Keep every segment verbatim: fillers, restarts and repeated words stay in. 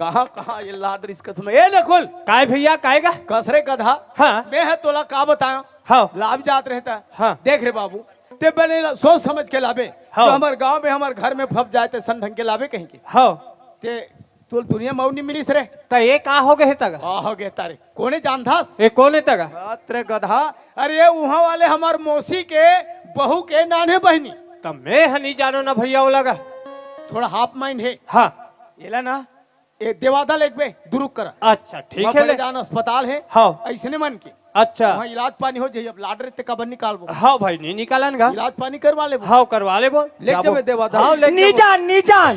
कहाँ, कहाँ ये लाद रिस कसम। ए नकुल, काय भैया, काय गा? कस रे गधा। हाँ। मैं ह तोला का बताया? हाँ। लाभ जात रहता। हाँ। देख रे बाबू, ते बने ला-, सोच समझ के लाबे। हाँ। तो हमर गांव में, हमर घर में फंस जाए ते सन ढंग के लाबे कहीं के। हाँ। ते तोल दुनिया में अउ नहीं मिलिस रे। त ये का हो गए हे तगा? का हो गए तारे? कोने जानथस? ए, कोने तगा? बात रे गधा। अरे, ये उहाँ वाले हमर मौसी के बहू के नान्हे बहिनी। त मैं ह नहीं जानो ना भैया, वो लगा। थोड़ा हाफ माइंड है। हाँ। एला ना, ए देवादा लेगबे, दुरुक करा। अच्छा, ठीक वहाँ है, ले। बलिदान अस्पताल है। हाँ। ऐसने मन के। अच्छा। वहाँ इलाज पानी हो जाई, अब लाड रे ते काबर निकालबो। हाँ भाई, नहीं निकालन गा। इलाज पानी करवा लेबो। हाँ, करवा लेबो। ले जाबो। जबे देवादा। हाँ, ले नी जाबो। जान, नी जान।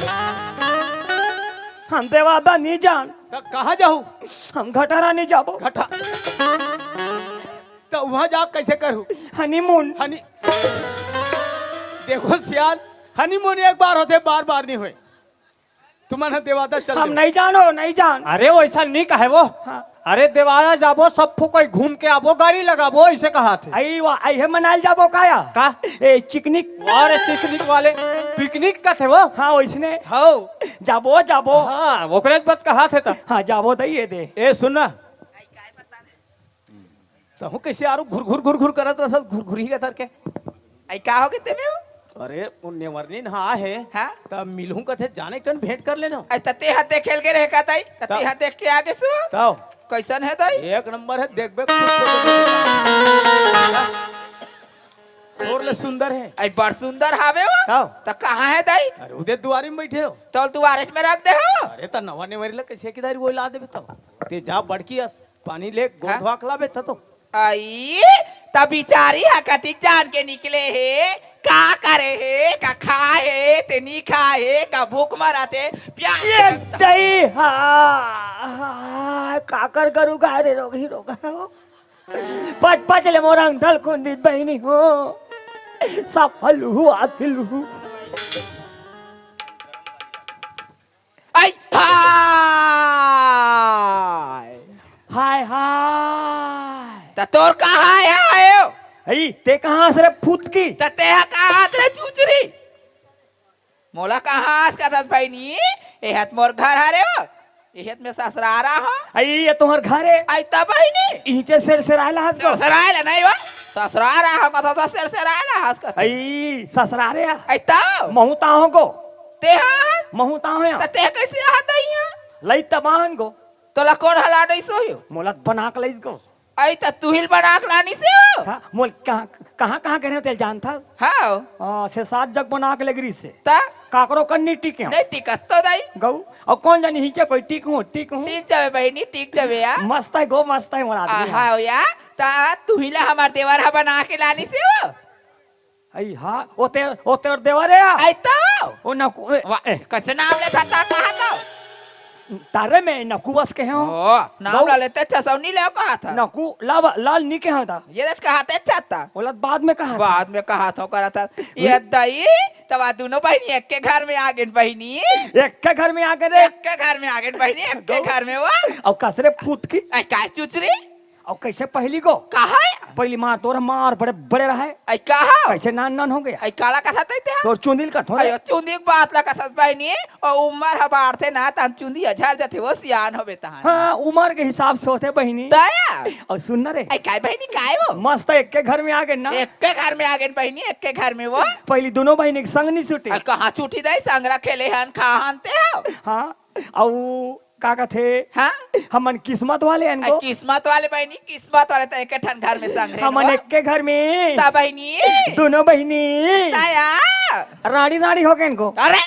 हम देवादा नी जान। त कहाँ जाहू? हम घटारा नी जाबो। घटा-, त वहाँ जा कैसे करू? हनीमून। हनी-, देखो सियान, हनीमून एक बार होथे, बार बार नहीं होय। तुमन ह देवादा चल हम देव। नहीं जानो, नहीं जान। अरे वैसा नहीं कहे वो। हाँ। अरे देवादा जाबो, सब फो कोई घूम के आबो, गाड़ी लगाबो, ऐसे कहा थे। आई वा, आई है मनाल जाबो काया? का? ए, चिकनिक। अरे चिकनिक वाले, पिकनिक का थे वो। हाँ, वैसने। हाँ। जाबो, जाबो। हाँ, ओकरे बात कहा थे त। हाँ, जाबो दई ये दे। ए, सुन ना। तहूँ कैसे आरू घुर घुर घुर घुर करत रहत, घुर घुर ही करत के। आई का हो गए ते में हो? अरे, वो नेवरनी नहा है। हाँ? तब मिलहूँ कथे जाने कन भेंट कर लेना। आई तते हाथे खेल के रहे का ताई? तते तब हाथे के आगे सो? तब? कैसन है ताई? एक नंबर है, देखबे खुश हो जाबे। और ले सुंदर है। आई बड़ सुंदर हावे हो। तब? त कहाँ है ताई? अरे, उदे दुआरी में बैठे हो। तो दुआरे में रख दे हो। अरे, त नवा नेवरी ला कैसे किदारी वो ला देबे तब? ते जा बड़की अस। पानी ले, गोड़ हाँ? धोआ के लाबे त तो। आई, त बिचारी ह कतिक जान के निकले हे, का करे हे, का खाए हे, ते नी खाए हे, का भूख मरत हे, प्यास ये खत्म। दई हा, हा, काकर गरु गाय रे रोगही रोगा। पच पच ले मोर अंगठा ल कुंदित बहिनी हो। सब हलहु आत हिलहु। आई, हाय। हाय, हाय। त तोर कहाँ है, आयो? आई, ते कहाँ हस रे फुतकी? त ते ह कहाँ हस रे चुचरी? मोला कहाँ हस कथस बहिनी? एहत मोर घर हरे हो। एहत में ससुरारा हो। आई, ये तुम्हर घर है? आई त बहिनी। इहिचे सेर सेरायला हस को? सेर सेरायला नहीं हो। ससुरारा हो कथस, सेर सेरायला हस कथस। आई, ससुरारे आ। आई त? महू ताहो को। ते हा? महू ताहो या। त ते कैसे आता यहाँ? लई तबान को। तोला कोन हला डइस होयो? मोला बना के लइस को। आई त तुहिल बना के लानिस हो? था, मोल कहाँ, कहाँ, कहाँ करे तेल जानथस? हाँ। आ, से सात जग बना के लेगरी से। त? काकरो कन नहीं टिके हो। नहीं टिकत तो दाई। गऊ, अउ कोन जानी हिचे कोई टिक हूँ, टिक हूँ। टिक जावे बहिनी, टिक जावे या। मस्त है गो, मस्त है मोर आदमी। हाँ या, त तुहिला हमार देवर हा बना के लानिस हो? आई हाँ, ओ तेर, ओ तेर देवर है या? आई तो? ओ नकु-, ए, वा, ए। कैसे नाम लेथस त कहा तो? तारे में नकु बस के हो। ओ, नाम गौ- ला लेते अच्छा सौ नहीं ले कहा था। नकु, लाल, लाल नहीं कहा था। ये देख कहा थे अच्छा था। ओला बाद में कहा था। बाद में कहा था, करा था। ये दई, तब आ दोनों बहिनी एक के घर में आ गए बहिनी। एक के घर में आ गए रे। एक के घर में आ गए बहिनी, एक के गौ- घर में वो। अउ कसरे फुतकी। आई काय चुचरी? अउ कैसे पहली को? कहा है? पहली मार तोर मार बड़े, बड़े रहे। आई कहा? कैसे नान नान हो गया? आई काला कथा तैते हैं? तोर चुंदिल का थोड़े। अयो, चुंदी के बात ला कथस बहिनी, अउ उमर ह बाढ़थे ना, तहन चुंदी ह झड़ जथे, वो सियान होबे तहन। हाँ, उमर के हिसाब से होथे बहिनी। दया। अउ सुन ना रे। आई काय बहिनी, काय वो? मस्त एक के घर में आ गए ना। एक के घर में आ गए बहिनी, एक के घर में वो। पहली दोनों बहिनी के संग नहीं छूटे। आई कहाँ छूटी दाई, संग रखे ले हन, खा हन ते हो। हाँ, अउ का कथे? हाँ? हमन किस्मत वाले हन आई गो। किस्मत वाले बहिनी, किस्मत वाले त एक ठन घर में संग रहे हमन हो। एक के घर में। त बहिनी। दोनों बहिनी। दया। राड़ी राड़ी हो गए गो। अरे।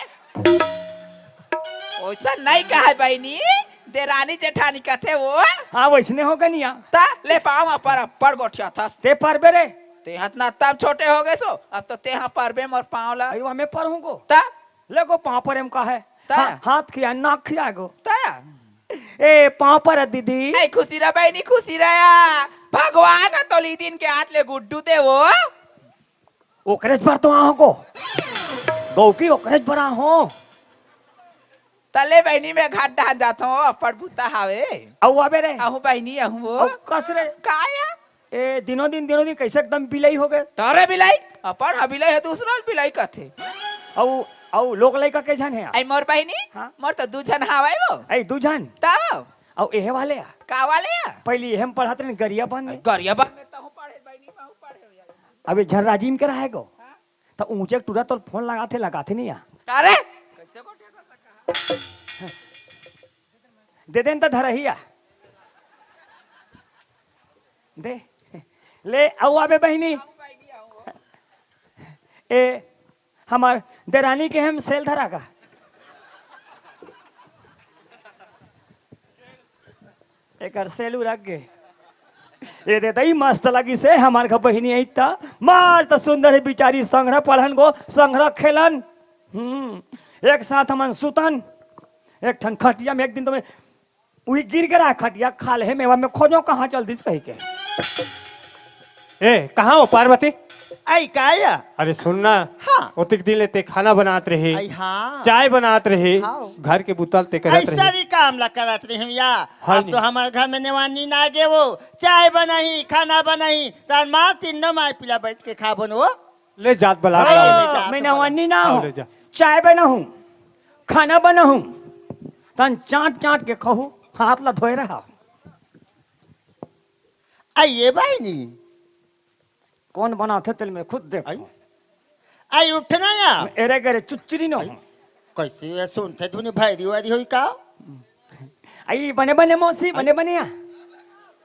वैसा नहीं कहा है बहिनी। देरानी जेठानी कथे वो। हाँ, वैसने हो गए निया। त ले पाँव पर अप्पड़ गोठिया थस। ते परबे रे। ते हतना तब छोटे हो गए सो। अब तो ते हाँ परबे मोर पाँव ला। अयो, मैं पर हूँ गो। त? ले गो पाँव पर एम का है। त? हा-, हाथ खिया, नाक खिया गो। त? ए, पाँव पर दीदी। ए, खुशी रह बहिनी, खुशी रह। भगवान ह तोली दिन के हाथ ले गुड्डू दे वो। ओकरेच बर तो आहो को। गौ की ओकरेच बर आहो। तले बहिनी में घाट डहान जात हो, अप्पड़ बुता हावे। अउ आबे रे। अहू बहिनी, अहू वो। अउ कस रे। का या? ए, दिनों दिन, दिनों दिन कैसे एकदम बिलाई हो गए? तारे बिलाई? अपन हा बिलाई है, दूसरा बिलाई कथे। अउ अउ लोग लइका के झन हे? अई मोर बहिनी? हाँ। मोर तो दू झन हावय वो। अई दू झन? तब? अउ एहे वाले आ? का वाले आ? पहिली एहे म पढ़त रहिन, गरिया बंद में। गरिया बंद में तहूँ पढ़े, बहिनी, महूँ पढ़े हो यार। अब ये झन राजिम के रहे गो। हाँ। त ऊंचे टूरा तोल फोन लगाथे, लगाथे नहीं आ। अरे! दे देन त धरही आ। दे। ले, अउ आबे बहिनी। ए, हमर देरानी के हम सेल धरा का? एकर सेल उरक गे। ए दे दई, मस्त लगिस हे हमर घर बहिनी आई त। मस्त सुंदर हे बिचारी, संघरा पढ़न गो, संघरा खेलन। हम्म, एक साथ हमन सुतन, एक ठन खटिया में। एक दिन तो मैं उही गिर गे रहा खटिया, खा ले हे मेवा में, खोजो कहाँ चल दिस कहि के। ए, कहाँ हो पार्वती? आई का या? अरे सुन ना, हाँ। ओतिक दिन ले ते खाना बनात रहे, आई हाँ। चाय बनात रहे, हाँ। घर के बुता ल ते करत रहे। ऐसा भी काम ला करत रहे हम या। हाँ अब नी। तो हमर घर में नेवानी ना गे वो, चाय बनाही, खाना बनाही, तार माँ तीनों माय पिला बैठ के खाबो न वो। ले जात बला हाँ, बला। ले जात मैं बला। नेवानी ना हाँ, हूँ। ले जा। चाय बनाहूँ, खाना बनाहूँ, तहन चाट चाट के खाहूँ, हाथ ला धोए रहा। आई ये बहिनी। कौन बनाथे तेल में खुद देखो। आई? आई उठ ना या। मैं एरे गरे चुच्चरी न हूँ। कैसे ये सुनथे धुनी भैरी वैरी होई का? आई बने बने मौसी, बने बने या।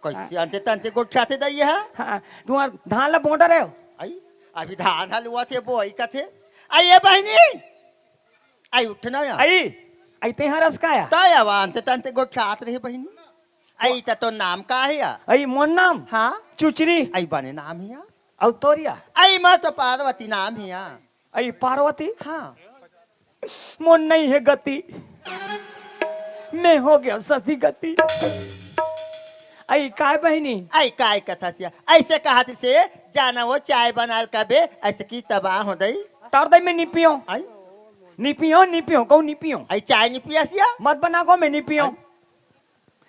कैसे अंते तंते गोठियाथे दई हा? हाँ, तुम्हार धान ला बोंडा रहे हो। आई, अभी धान हलुआ थे बोई कथे। आई ये बहिनी। आई उठ ना या। आई, आई ते हरस का या। तय अब अंते तंते गोठियात रही बहिनी। आई त तो नाम का हे या? आई मोर नाम? हाँ। चुचरी। आई बने नाम हिया। अउ तोरिया? आई मैं तो पार्वती नाम हिया। आई पार्वती? हाँ। मोर नहीं हे गति, मैं हो गया सती गति। आई काय बहिनी? आई काय कथा सिया? ऐसे कहा थी से जाना वो चाय बनाल कबे, ऐसे की तबाह हो दई। तर दई मैं नी पियो। आई? नी पियो, नी पियो, कहूँ नी पियो। आई चाय नी पिया सिया? मत बना को मैं नी पियो। आई?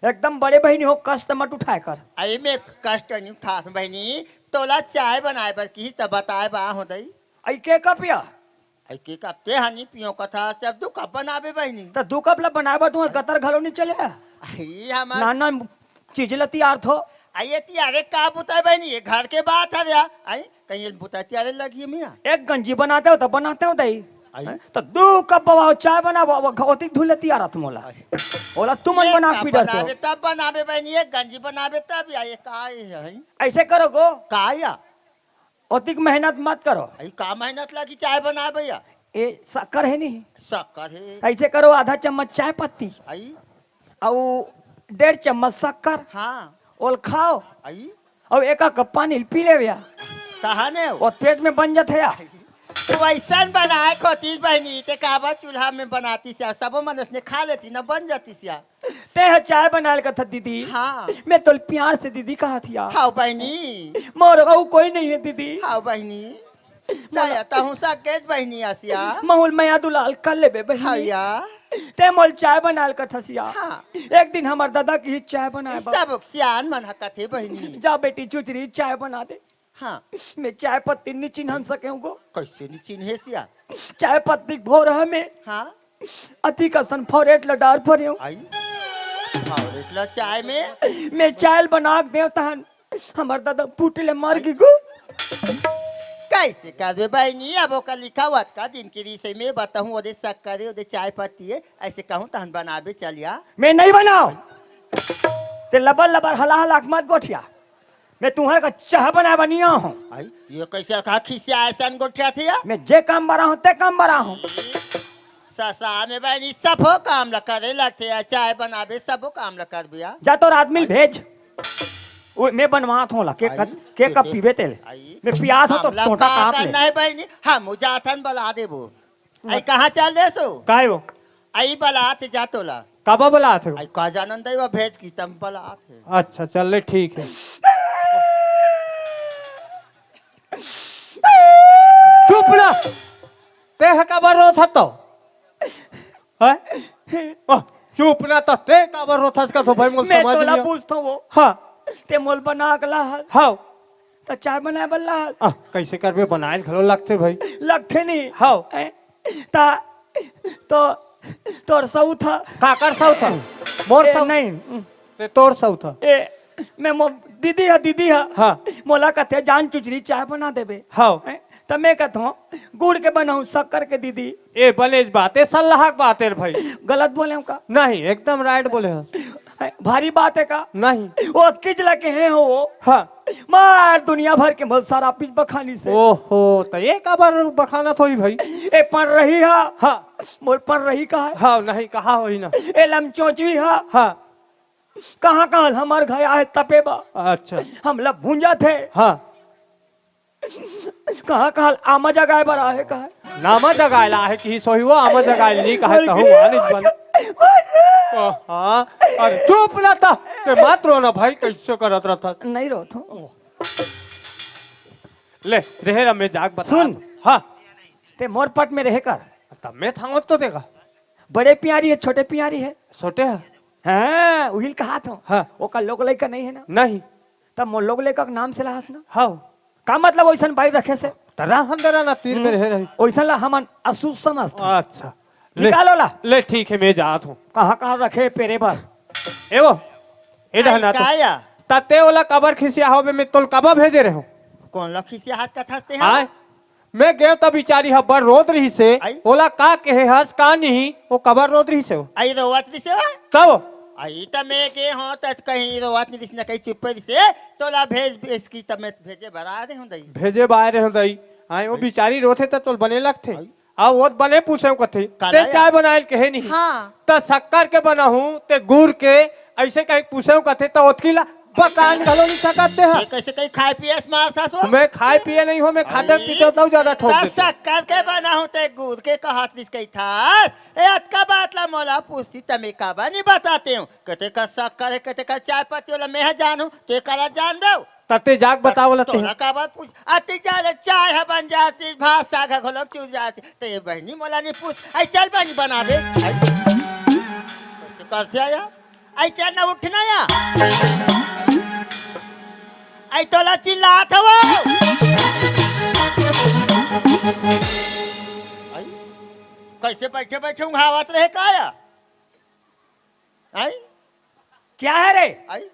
एकदम बड़े बहिनी हो, कष्ट मत उठाए कर। अरे मैं कष्ट नहीं उठात बहिनी, तोला चाय बनाए बर किहिस त बताए बा हो दई। अई के कप या? अई के कप ते हनी पियो कथा, सब दू कप बनाबे बहिनी। त दू कप ला बनाए बर तुहर गतर घलो नहीं चले? अई हमार ना, ना, चीज ला तियार थो। अई ये तियारे का बुता बहिनी, ये घर के बात हरे। अई कहीं ये बुता तियारे लगी मिया। एक गंजी बनाते हो त बनाते हो दई। आई। हैं? त दू कप बवा चाय बनाबो, वो घोती धुले तियारत मोला। आई। ओला तुमन ये बना के पी डरते हो। बनाबे तब बनाबे बहिनी, एक गंजी बनाबे तब या, ये का है, हैं? ऐसे करो गो। का या? ओतिक मेहनत मत करो। आई का मेहनत लगी चाय बनाबे या? ए शक्कर है नहीं? शक्कर है। ऐसे करो, आधा चम्मच चाय पत्ती। आई। अउ डेढ़ चम्मच शक्कर। हाँ। ओल खाओ। आई। अउ एक कप पानी पी लेवे या। तहाने हो। वो पेट में बन जाथे या। तू ऐसन बनाए खोतीस बहिनी, ते काबर चूल्हा में बनातीस या, सबो मनस ने खा लेती ना, बन जातीस या। ते ह चाय बनाए ल कथा दीदी। हाँ। मैं तोल प्यार से दीदी कहा थिया। हाँ बहिनी। मोर अउ कोई नहीं है दीदी। हाँ बहिनी। तया तहूँ सकेज बहिनी आसिया। महुल मया दुलाल कर लेबे बहिनी। हाँ या। ते मोल चाय बनाए ल कथसिया। हाँ। एक दिन हमर दादा की चाय बनाए ई बा। सब सियान मन ह कथे बहिनी। जा बेटी चुचरी चाय बना दे। हाँ। मैं चाय पत्ती नी चिन्हन सके हूँ गो। कैसे नी चिन्हे सिया? चाय पत्ती भोर हमें। हाँ। अति कसन फोरेट ल डार परे हूँ। आई। फोरेट ल चाय में। मैं चाय ल बना के देव तहन। हमर दादा फूट ले मर गी गो। कैसे करबे बहिनी, अब ओकर लिखावत का दिन के रिसे में बताहूँ, ओदे शक्कर है, ओदे चाय पत्ती है, ऐसे कहूँ तहन बनाबे चलिया। मैं नहीं बनाओ। ते लबर लबर हला हला के मत गोठिया। मैं तुम्हारे का चाह बनाए बनिया हूँ। आई, ये कैसे कहा खिसिया ऐसा गोठिया थे या? मैं जे काम बरा हूँ, ते काम बरा हूँ। ससुराल में बहिनी सबो काम ल करे लगथे, चाय बनाबे सबो काम ल करबे या। जा तोर आदमी ल भेज। ओ, मैं बनवात हूँ ला, के आई, कत-, के के, कब के? पीबे तेल? आई। मैं पियात हूँ तो हमला टोटा का काट ले। करना है बहिनी, हम जाथन बला देबो। आई कहाँ चल देसो? काय हो? आई बलात जा तोला। काबा बलात हो? आई का जानन दई वो भेज की तम बलात है। अच्छा, चल ले, ठीक है। चुप ना। ते ह काबर रोत हत तो? हैं? ओह, चुप ना त ते काबर रोथस का तो भाई मोल मैं समझ तोला नहीं। पूछथो वो। हाँ। ते मोल बना के लाहल। हाँ। त चाय बनाए बर लाहल। आ, कैसे करबे बनाए ल घलो लगथे भाई। लगथे नहीं। हाँ। हैं? त तो तोर सऊत ह। काकर सऊत ह? मोर ए, सऊत? नहीं। ते तोर सऊत ह। ए, मैं मो-, दीदी ह, दीदी ह। हाँ। मोला कथे, "जान चुचरी चाय बना देबे।" हाँ। हैं? त मैं कथों, "गुड़ के बनाऊं, शक्कर के दीदी?" ए, बनेच बात, ए सल्लाहक बात ए रे भाई। गलत बोले हूं का? नहीं, एकदम right बोले हस। हैं, भारी बात हे का? नहीं। ओतकीच ला केहे हों वो। हाँ। मार दुनिया भर के मोला सारा पीस बखानिस हे। ओहो, त ए काबर बखानत होही भाई? ए पढ़ रही हा। हाँ। मोला पढ़ रही कहा हे? हाँ, नहीं, कहा होही ना। ए लमचोचवी हा। हाँ। कहाँ कहाँ हमर घर आए तपे बर। अच्छा। हमला भूंजथे। हाँ। कहाँ कहाँ आमा जगाए बर आहे कहा हे? नामा जगाए ला आहे किहिस होही वो, आमा जगाए नी कहा हे, अरे तहूं के आनिच बन। अच्छा। ओ, हाँ। अरे चुप रह त। ते मत रो ना भाई, कइसे करत रहिथस? नहीं रोवत हूं। ले, रहे रे, मैं जाके बता सुन। हाँ। ते मोर पट में रहे कर। तब मैं थावत तो देखा। बड़े पियारी हे, छोटे पियारी हे? छोटे हे। हाँ, उही ल कहाथों। हाँ। ओकर लोग लइका नहीं हे ना? नहीं। तब मोर लोग लइका के नाम से लाहस ना? हाँ। का मतलब ओइसन बाई रखे से? त राहन दे रहा ना, तीर में हम्म। रहे रही। ओइसन ला हमन अशुभ समझथन। अच्छा। ले, निकाल ओला। ले, ठीक हे, मैं जात हूं। कहाँ कहाँ रखे पेरे बर? ए वो, ए आई, डहना तो। का या? त ते ओला काबर खिसियाहस बे, मैं तोला काबर भेजे रहेंव? कोन ला खिसियाहस कथस ते हा? आय, मैं गेंव त बिचारी ह बड़ रोत रहिस हे, आई? ओला का केहे हस, का नहीं, वो काबर रोत रहिस हे वो? आई रोवत रहिस हे वो? तब? आई त मैं गे हों त कहीं रोवत नहीं रहिस ना, कहीं चुप्पे रहिस हे, तोला भेज, भेज की त मैं भेजे बर आए रहेंव दई। भेजे बर आए रहेंव दई। आय, वो आई? बिचारी रोथे त तोला बने लगथे। आई? अउ वो त बने पूछेंव कथे, काला ते या? चाय बनाए ल केहे नहीं। हाँ। त शक्कर के बनाहूं, ते गुड़ के, अइसे कहिके पूछेंव कथे, त ओतकी ला बतान घलो नहीं सकत ते हा। ये कइसे कहीं खाए पिए से मारथस वो? मैं खाए पिए नहीं हों, मैं खाते अरे, पीते हों, तब ज्यादा ठोक त देथे। शक्कर के बनाहूं, ते गुड़ के कहत रहिस कहिथस। ए, अतका बात ला मोला पूछती त मैं काबर नहीं बतातेंव? कते का शक्कर हे, कते का चाय पत्ती वाला मैं हा जानहूं, ते काला जानबे? त ते जाके बतावत हस। तोला काबर पूछ? अति जाले चाय ह बन जातिस, भात साग ह घलोक चुर जातिस। त ए बहिनी मोला नहीं पूछ। आई चल बहिनी बना दे। आई। कइसे करथे या? आई चल ना उठ ना या। आई तोला चिल्लात हवं। आई कइसे बइठे बइठे उंघावत रहे का या? आई? क्या है रे? आई?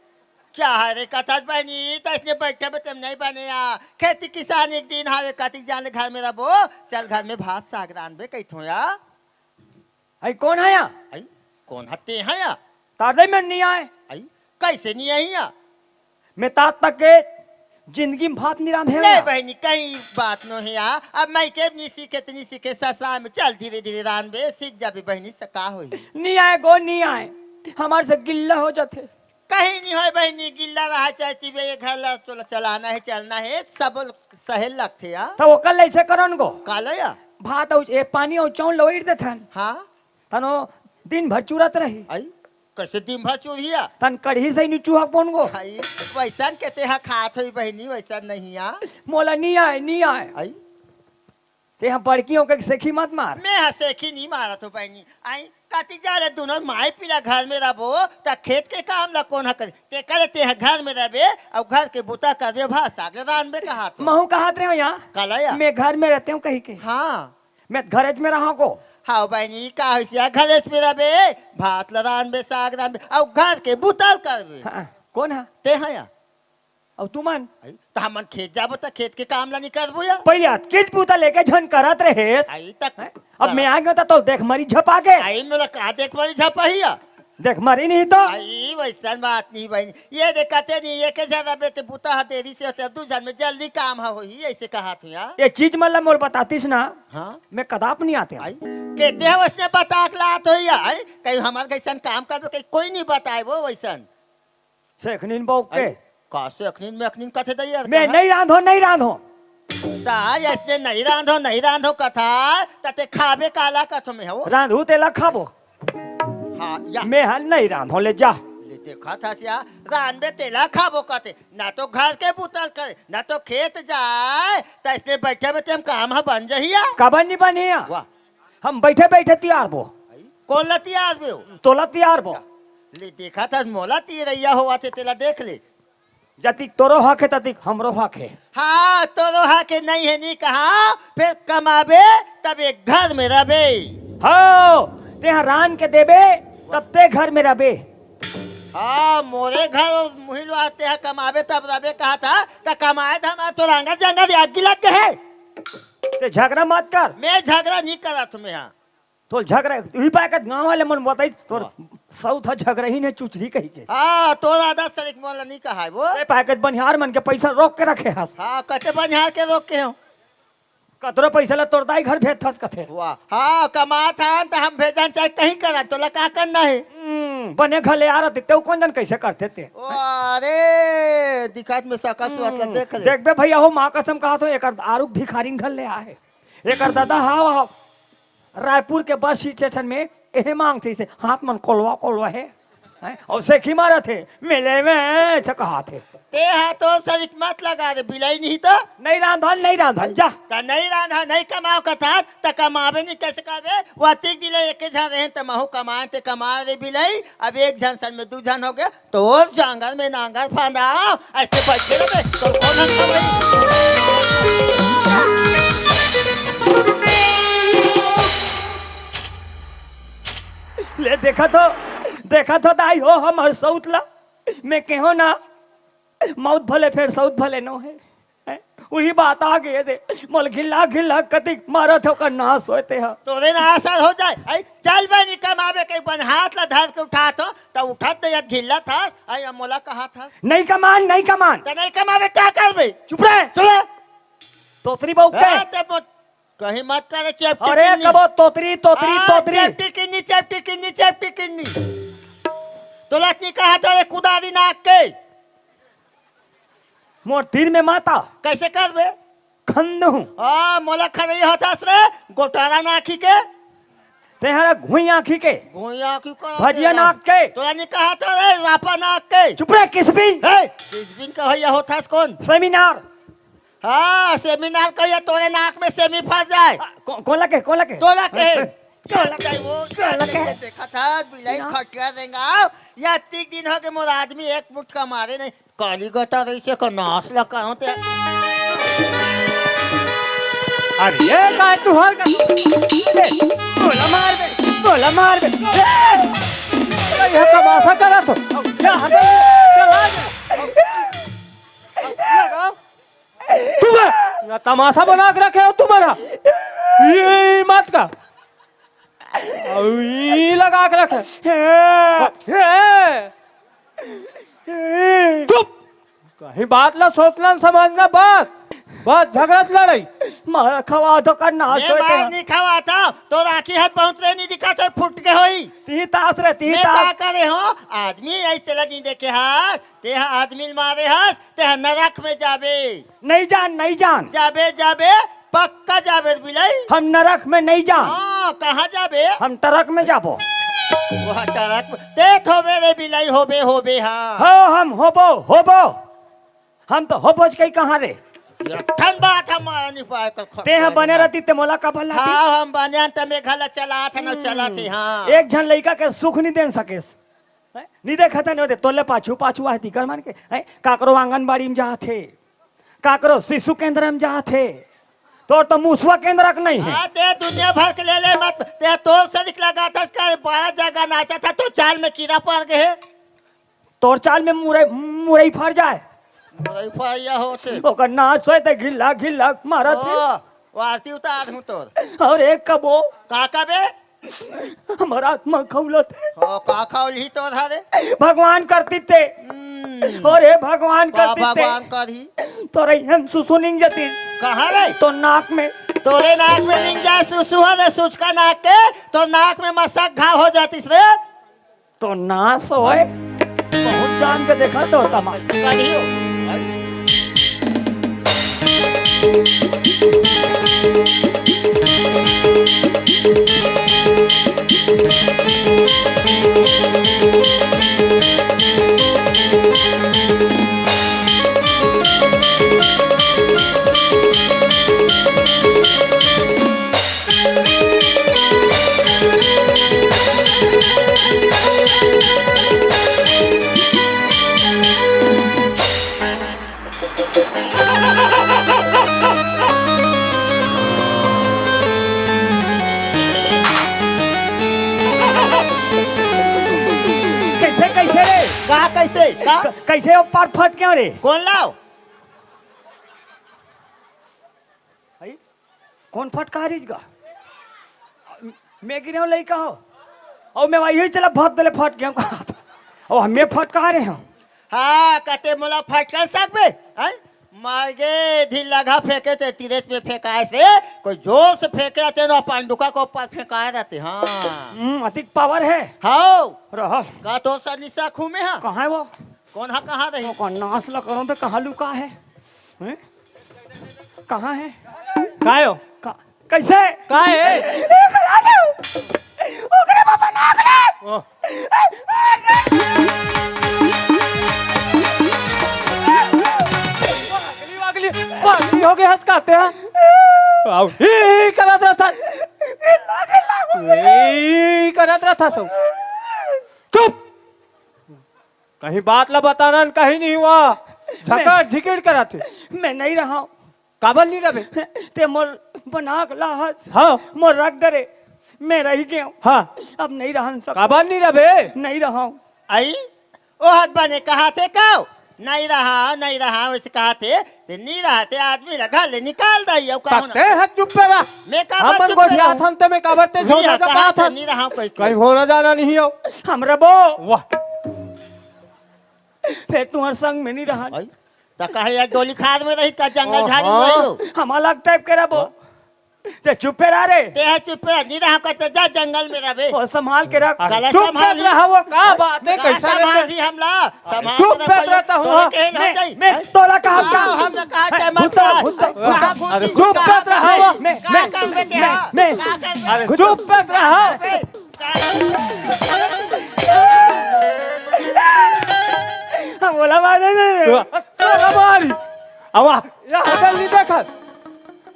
क्या है रे कथस बहिनी, त अइसने बइठे बइठे नहीं बने या। खेती किसानी के दिन हवे, कतिक जाने घर में रहिबो, चल घर में भात साग रांधबे कहिथों या। आई कोन हा या? आई? कोन हा ते हा या? तारे में नहीं आए। आई? कइसे नहीं आही या? मैं त आज तक के जिंदगी में भात नहीं रांधे ले हंव। बहिनी, कहीं बात नोहे या। अब मइके नहीं सीखे त नहीं सीखे, ससुराल में चल धीरे धीरे रांधबे, सीख जाबे बहिनी, से का होही? नहीं आए गो, नहीं आए, हमर से गिल्ला हो जाथे। कहीं नहीं होय बहिनी, गिल्ला रहा चाहे चिबे, ये घर ला चल-, चलाना हे, चलना हे, सब सहे ल लगथे या। त ओकर ले अइसे करन गो। काला या? भात अउ ए पानी अउ चाउर ल ओइर देथन। हाँ। तनो दिन भर चुरत रही। आई? कइसे दिन भर चुरही या? तन कड़ही से ही नी चूहा कोन गो? आई, वइसन के ते हा खात होही बहिनी, वइसन नहीं या। मोला नहीं आए, नहीं आए। आई? ते हा बड़की हो के सेखी मत मार। मैं हा सेखी नहीं मारत हों बहिनी। आई, कतिक जाले दुनों माई पीला घर में रहिबो, त खेत के काम ला कोन हा करे? ते करे ते हा घर में रहिबे, अउ घर के बूता करबे, भात साग रांधबे कहात हों। महूं कहात रहेंव या। काला या? मैं घर में रहतेंव कहिके। हाँ। मैं घरेच में रहंव गो। हाँ बहिनी, का होइस या, घरेच में रहिबे, भात ल रांधबे, साग रांधबे, अउ घर के बूता ल करबे। हाँ, कोन हा? ते हा या। अउ तुमन? आई, त हमन खेत जाबो त खेत के काम ल नी करबो या? पहिले अतकेच बूता लेके झन करत रहेस। आई, त हैं? अब मैं आ गेंव त तोर देख मरी झपा के। आई, मोला का देख मरी झपाही या? देख मरी नहीं तो। आई, वइसन बात नहीं बहिनी। ये दे कथे नहीं, एके झन रहिबे ते बूता ह देरी से होथे, अब दू झन में जल्दी काम ह होही, अइसे कहात हों या। ये चीज मन ला मोला बतातिस ना, हाँ। मैं कदाप नहीं आतेंव। आई, के ते हा वइसने बता के लात होही या, आई, कहीं हमर कइसन काम करबे, कहीं कोई नहीं बताए वो वइसन। सेखनिन बउक के। आई, का सेखनिन मेखनिन कथे दई यार, मैं कहा? नहीं रांधों, नहीं रांधों। त अइसने नहीं रांधों, नहीं रांधों कथस, त ते खाबे काला कथों मैं हा वो? रांधहूं तेला खाबो। हाँ, या। मैं हा नहीं रांधों, ले जा। ले देखथस या, रांधबे तेला खाबो कथे, ना तो घर के बूता ल करे, ना तो खेत जाए, त अइसने बइठे बइठे हमर काम हा बन जाही या? काबर नहीं बनही या? वाह। हम बइठे बइठे तियारबो। कोन ला तियारबे हो? तोला तियारबो। ले देखथस मोला तिरइया होवथे, तेला देख ले। जतिक तोरो हक हे, ततिक हमरो हक हे। हाँ, तोरो हक हे, नहीं हे नी कहा, फेर कमाबे, तब एक घर में रहिबे। हव, तेहा रांध के देबे, तब ते घर में रबे। हाँ, मोरे घर मुहिलवा तेहा कमाबे तब रबे कहा था, त कमाए धाम अब तो रांगत जंगल आगी लग गए है। ते झगड़ा मत कर। मैं झगड़ा नहीं करत हूँ मैं, हाँ। तो झगड़ा, उही पाए का गाँव वाले मन बताई, तोर हाँ। सउत ह झगड़ा ही ने चुचरी कही के। हाँ, तोर आदत सरिक मोला नहीं कहा है वो। ते पाए का बनिहार मन के पैसा रोक के रखे हस। हाँ, कते बनिहार के रोक के हो? कतरो पैसा ला तोर दाई घर भेजथस कथे। वाह, हाँ, कमात हन त हम भेजन चाहे कहीं करन, तोला का करना है? हम्म, बने घर ले आ रहा दिखते, वो कौन जन कैसे करते ते? ओ, अरे, दिखत में सकल सुरत ला हम्म, देख ले। देखबे भैया हो, माँ कसम कहा तो एकर आरुग भिखारी घर ले आए। एकर दादा, हाँ, हाँ, रायपुर के बस स्टेशन में एहे मांगथे इसे, हाथ मन कोलवा कोलवा है। हैं? अउ सेखी मारत हे, मिले में ऐसा कहात हे। ते हा तो सरिक मत लगा दे, बिलाई नहीं तो। नहीं रांधन, नहीं रांधन, जा। त नहीं रांधा, नहीं कमाओ कथा, त कमावे नहीं कैसे करबे? वतिक दिले एक झन रहे त महू कमाए ते कमाए रे बिलाई, अब एक झन सन में दू झन हो गए, तोर जांगर में नांगर फांदा, ऐसे बैठे रहे, तो कौन हंस रही? ले देखा तो, देखा तो दाई हो हमर सउत ला। मैं केहो ना, मउत भले फेर सउत भले नो है। हैं? उही बात आ गए दे। मोल घिल्ला घिल्ला कतिक मारत हो का नास होए ते हा। तोरे नास हर हो जाए। आई, चल बे नी कमावे के बन हाथ ला धर के उठा थो, त उठत दे या घिल्ला था, आई अब मोला कहा था। नहीं कमान, नहीं कमान। त नहीं कमावे का करबे? चुप रहे। चुप रहे। तोतरी बहू के। हाँ, ते मो-, कहीं मत करे चेपटी अरे किन्नी। कबो तोतरी, तोतरी, हाँ, तोतरी। चेपटी किन्नी, चेपटी किन्नी, चेपटी किन्नी। तोला की कहा तो रे कुदारी नाक के। मोर तीर में माता। कैसे करबे? खंद हूँ। आ, मोला खरई होथस रे, गोटारा नाखी के। तेहरा घुई आँखी के। घुई आँखी का भजिया तेरा? नाक के। तोला नहीं कहा तो रे, रापा नाक के। चुप रहे, किसबिन। हे, किसबिन का भैया होथस कौन? सेमिनार। हाँ, सेमिनार का ये तोरे नाक में सेमी फंस जाए। आ, को-, कौन लगे, कौन लगे? तोला के। कौन लगे? वो कौन लगे? देखा था, बिलाई ना। खटिया देंगा। या तीन दिन हो गए, मोर आदमी एक मुठ का मारे नहीं। काली गता रही से का नाश लगा होते। अरे, ये काय तुहर का? ए, गोला मार बे, गोला मार बे। ए, ये तमाशा करा तो। या हटा, चला जा। तुम या तमाशा बना के रखे हो तुम्हारा। ये मत का। अउ ई लगा के रखे। हे। हे। चुप। कहीं बात ला सोचना, समझना, बस। बस झगड़त लड़ाई। मार खवा दो का नाच ये होए मार तेरा। नहीं खवा था, तो राखी हाथ पहुंच रहे नहीं दिखा तो फुट के होई। ती तास रे, ती मैं तास। का करे हो? आदमी ऐसे लगी देखे हाथ, ते हा आदमी मारे हस, ते हा नरक में जाबे। नहीं जान, नहीं जान। जाबे, जाबे, पक्का जाबे रे बिलाई। हम नरक में नहीं जान। हाँ, कहाँ जाबे? हम ट्रक में जाबो। वह ट्रक में। ते थोबे रे बिलाई, होबे, होबे, हाँ। हो, हम होबो, होबो। हम तो होबोच कहीं कहाँ रे? एक ठन बात हम नहीं पाए तो खट ते हा बने रहती ते मोला का भला थी? हाँ, हम बने त मैं घला चला था ना, हम्म। चला थे, हाँ। एक झन लइका के सुख नहीं देन सकेस। हैं? नी देखत हन ओदे, तोले पाछू, पाछू आए दिकर मन के, हैं? काकरो आंगनबाड़ी में जात हे, काकरो शिशु केंद्र में जात हे, तोर तो मुसवा केंद्र के नहीं है। हाँ, ते दुनिया भर के ले ले मत, ते तोर सरिक लगाथस का बारह जगह नाचा था, तो चाल में कीड़ा पड़ गए। तोर चाल में मुरई, मुरई फर जाए। मुरई फरिया होते। ओकर नाच होए ते घिल्ला, घिल्ला मारत हे। ओ, वासी उतार हूँ तोर। और एक कबो। का कबे? हमर आत्मा खौलत हे। ओ, का खौलही तोर हरे? भगवान करती ते। हम्म। अरे भगवान का करती ते। भगवान करही? तोरे हम सुसुनिंग जती। कहाँ रे? तो नाक में। तोरे नाक में निंग जाए सुसु हरे सुचका नाक के, तो नाक में मसक घाव हो जातिस रे। तो नाश होए। बहुत जान के देखा तो तमा। करियो। कइसे? का? क-, कइसे ओ पार फट गेंव रे? कोन लाव? हई? कोन फटकारिस गा? मैं गिरेंव लइका हो। अउ मैं वही चला भत देले फट गेंव का। अउ हमें फटकारे हंव। हाँ, कते मोला फटकार सकबे? हैं? मागे ढील लगा फेंके ते तिरेच में फेंकाय से, कोई जोर से फेंके रहते ना, पंडुका के ऊपर फेंकाय रहते। हाँ। हम्म, अतिक पावर हे। हाव। रहा। का तो सनिसा खूमे हा? कहाँ हे वो? कोन हा कहाँ रही? ओ, कोन नास ला करो तो कहाँ लुका हे? हैं? कहाँ हे? काय हो? का-, कइसे? काय हे? ए, करा ले। ओकरे बाबा नाक ले। ओ। पागली, पागली, पागली हो गे हस कहते हैं। आओ, ई, ई करत रहत हस। ई करत रहत हस। चुप। कहीं बात ला बताना न, कहीं नहीं हुआ। झकड़ झिकिड़ करत हे। मैं नहीं रहा हूँ। काबर नहीं रबे? ते मोर बना के लाहस। हाँ। मोर रख डरे। मैं रही गेंव। हाँ। अब नहीं रहन सक। काबर नहीं रबे? नहीं रहा हूँ। आई? ओ हद बने कहा थे काव? नहीं रहा, नहीं रहा, वइसे कहा थे। ते नहीं रहा, ते आदमी ला घर ले निकाल दई, अउ का होना? ते ह चुप्पे रह। मैं काबर हमन चुप्पे गोठियात रहूं? हन ते मैं काबर ते भैया, झोला कहा जमात थे हन। नहीं रहा कोई के। कहीं होना जाना नहीं हो। हम रबो। वाह। फेर तुंहर संग में नहीं रहा। भाई, त कहे यार डोली खार में रही का जंगल झाड़ी में ओहो। रही हो? हम अलग टाइप के रबो। ते चुप्पे रह रे। ते ह चुप्पे, नहीं रहा कहते जा जंगल में रबे। ओ, संभाल के रख। अरे, गला चुप संभाल मत रहा, वो का बात है, का कैसा संभाल लेते? जी हमला? संभाल चुप के मत रखो, रहता हूँ, तो हाँ। कहे ना मैं, जाई। मैं तोला कहा हाँ, का? हम तो कहा जाए मत भूता, कर। भूता। कहाँ घुसी अरे, चुप का मत रहा, कर? वो। मैं, का मैं, कर बेटे, मैं, हाँ? मैं। का कर अरे, बेटे? चुप मत रहा। अबे, का हम बोला मारे नहीं। तोला मारी। अवा, या हदल नहीं देखत।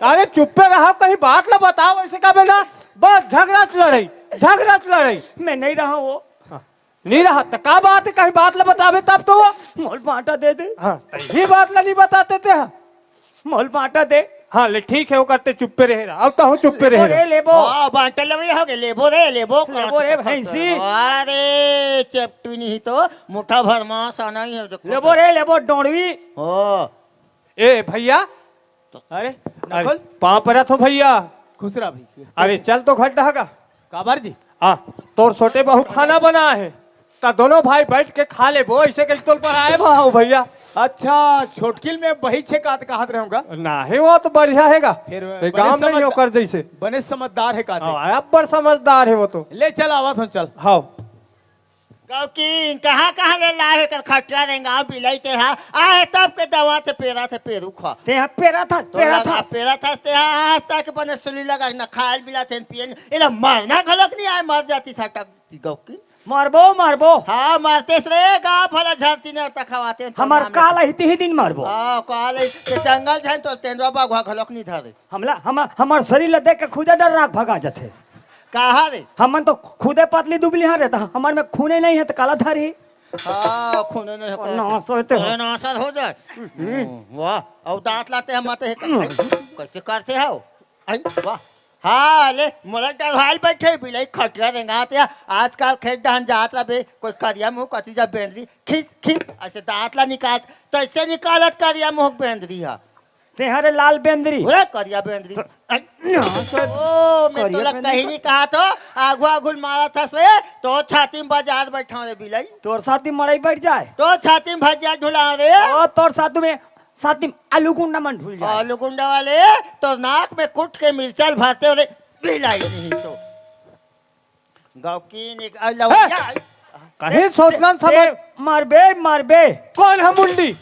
अरे चुप्पे रहा, कहीं बात ला बताओ, ऐसे का बेटा? बस झगड़ा च लड़ाई, झगड़ा च लड़ाई। मैं नहीं रहा वो। हाँ। नहीं रहा, त का बात है, कहीं बात ला बतावे तब तो वो। मोल बांटा दे दे। हाँ, त ये बात ला नहीं बताते थे, हाँ। मोल बांटा दे। हाँ, ले ठीक है, वो करते चुप्पे रहे रहा। अब तो हूँ चुप्पे रहे लेबो रे, रहा। लेबो। हाँ, बांटा लेबो, ये हो गए, लेबो रे, लेबो। लेबो रे, भैंसी। अरे, चपटू नहीं तो मुठा भर मांस आना ही है, देखो लेबो तो। रे, लेबो, डोंडवी। ओ। ए, भैया। अरे, अरे, नकुल। पाँव परत हो भैया। खुश रहा भाई। अरे, चल तो घर डहका। काबर जी? आ, तोर छोटे बहू खाना बना है, त दोनों भाई बैठ के खा लेबो, ऐसे कहीं तोल पर आए भाव भैया। अच्छा, छोटकिल में बही छे कात कहत रहूंगा। नाही, वो तो बढ़िया हैगा। फिर ये बने गांव में ही समझदा-, ओकर जैसे। बने समझदार है काते। हाँ, अब्बड़ समझदार है वो तो। ले चल, आवत हूँ, चल। हाँ। गौकीन, कहाँ, कहाँ ले लाए कर खटिया रेंगा बिलाई ते हा? आहे तब के दवा ते पेरा थे पेरू खा। ते हा पेरा था, तो पेरा लगा था। पेरा था ते हा, आज तक बने सुली लगा न खायल बिला थे न पिए न। एला मरना घलक नहीं आए, मर जाती सटक दी गौकीन। मरबो, मरबो। हाँ, मरते से रे, गाँव भला झरती ने तक खवाते हैं, तो हमार नाम काल लेते। ही तिही दिन मरबो। हाँ, काल ही, ते जंगल झन तो तेंदुआ बाघ घलक नहीं धरे। हमला, हम, हमर शरीर ला देख के खुदे डर राख भगा जाथे। कहा रे? हमन तो खुदे पतली दुबली हन रे, त हमर में खूने नहीं है, त काला धरही? हाँ, खूने नहीं है, ओ, कहत ना, है। सोचते हो। अरे, ना, सर, हो जाए। हम्म। वाह, अउ दांत लाते हम आते हैं, हम्म। कैसे करते हो? आई, वाह। हाँ, ले, मोला डरवाल बैठे, बिलाई खटिया रेंगात या। आजकल खेत डहन जात रबे, कोई करिया मुंह कती जा बेंदरी, खिस, खिस, ऐसे दांत ला निकाल, तैसे निकालत करिया मुंह बेंदरी हा। ते हरे लाल बेंदरी। ओए, करिया बेंदरी। तो, आई। ना, तो ओ, मैं करिया तोला बेंदरी कहीं तो नहीं कहा तो, आगू आगू मारा था से, तो छाती में बाजार बैठा रे बिलाई। तोर छाती में मड़ई बैठ जाए। तो छाती में भजिया ढुला रे। ओ, तोर छाती में, छाती में आलू गुंडा मन ढुल जाए। आलू गुंडा वाले, तो नाक में कुट के मिर्चा भरते हो रे, बिलाई नहीं तो। गौकीन एक, आ, लौंडिया। हे! कहीं सोचना ते, समझ। ते मारबे, मारबे। कौन है मुंडी?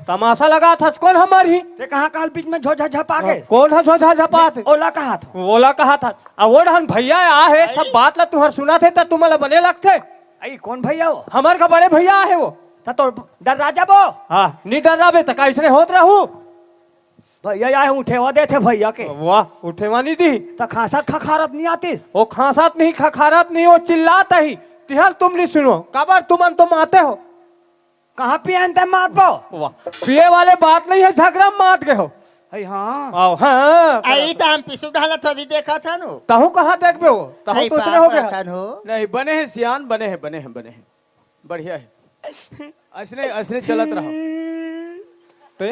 तमाशा लगा था, कौन हमार ही? ते कहाँ काल बीच में झोझा झपा के? कौन है झोझा झपा थे? ओला कहा था। ओला कहा था। आ वो रहन भैया आ है, सब भाई। बात ला तुहर सुना थे, त तुम्हाला बने लगथे। आई कौन भैया हो? हमार का बड़े भैया आहे वो। त तो डर राजा बो। हाँ, नी डर रहा बे, त का इसने होत रहू? भैया, या उठेवा देथे भैया के। वाह, उठेवा नहीं दी। त खांसत खखारत नहीं आतिस। वो खांसत नहीं, खखारत नहीं, वो चिल्लात ही। तिहल तुम नहीं सुनो, काबर तुमन तो माते हो। कहाँ पियन ते मात बो? वाह, पिए वाले बात नहीं है, झगड़ा में मात गए हो। अरे हाँ। आओ, हाँ। आई त हम पिसु ढाला थोड़ी देखा था नो। तहु कहाँ देखबे हो? तहु आई तो उसने हो बाप गया। रतन हो। नहीं, बने हैं सियान, बने हैं, बने हैं, बने हैं। बढ़िया है। अइसने, अइसने चलत रहो। ते